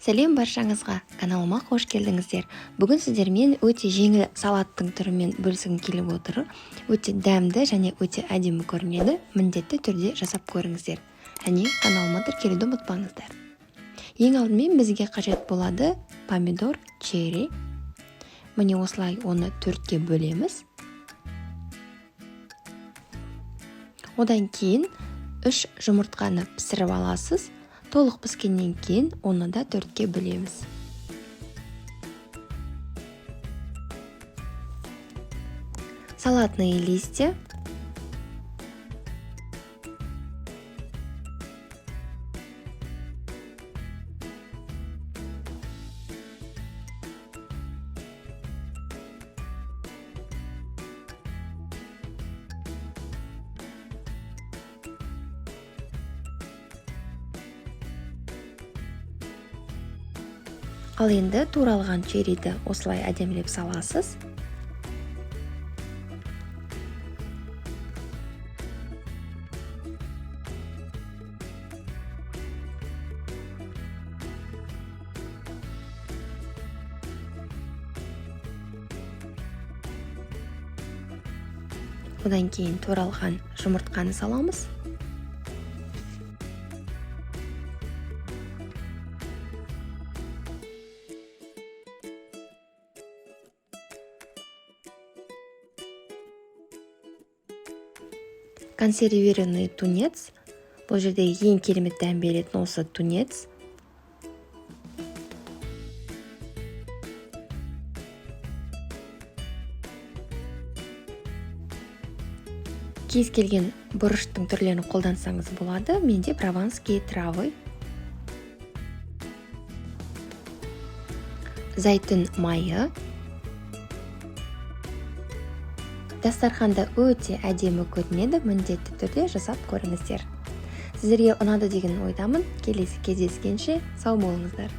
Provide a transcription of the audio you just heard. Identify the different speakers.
Speaker 1: Сәлем баршаңызға, каналыма қош келдіңіздер. Бүгін сіздермен өте жеңіл салаттың түрімен бөліскім келіп отыр. Өте дәмді және өте әдемі көрінеді. Міндетті түрде жасап көріңіздер. Және каналыма тіркелуді ұмытпаңыздар. Ең алдымен бізге қажет болады помидор черри. Міне, осылай оны төртке бөлеміз. Одан кейін 3 жұмыртқаны пісіріп аласыз. Толық піскеннен кейін оны да төртке бөлеміз. Салатные листья. Ал енді туралған черриді осылай әдемілеп саласыз. Одан кейін туралған жұмыртқаны саламыз. Консервированный тунец. Бұл жерде ең керемет дәм беретін осы тунец. Кез келген бұрыштың түрлерін қолдансаңыз болады. Менде прованские травы. Зәйтүн майы. Дастарханда өте әдемі көрінеді, міндетті түрде жасап көріңіздер. Сіздерге ұнады деген ойдамын. Келесі кездескенше сау болыңыздар.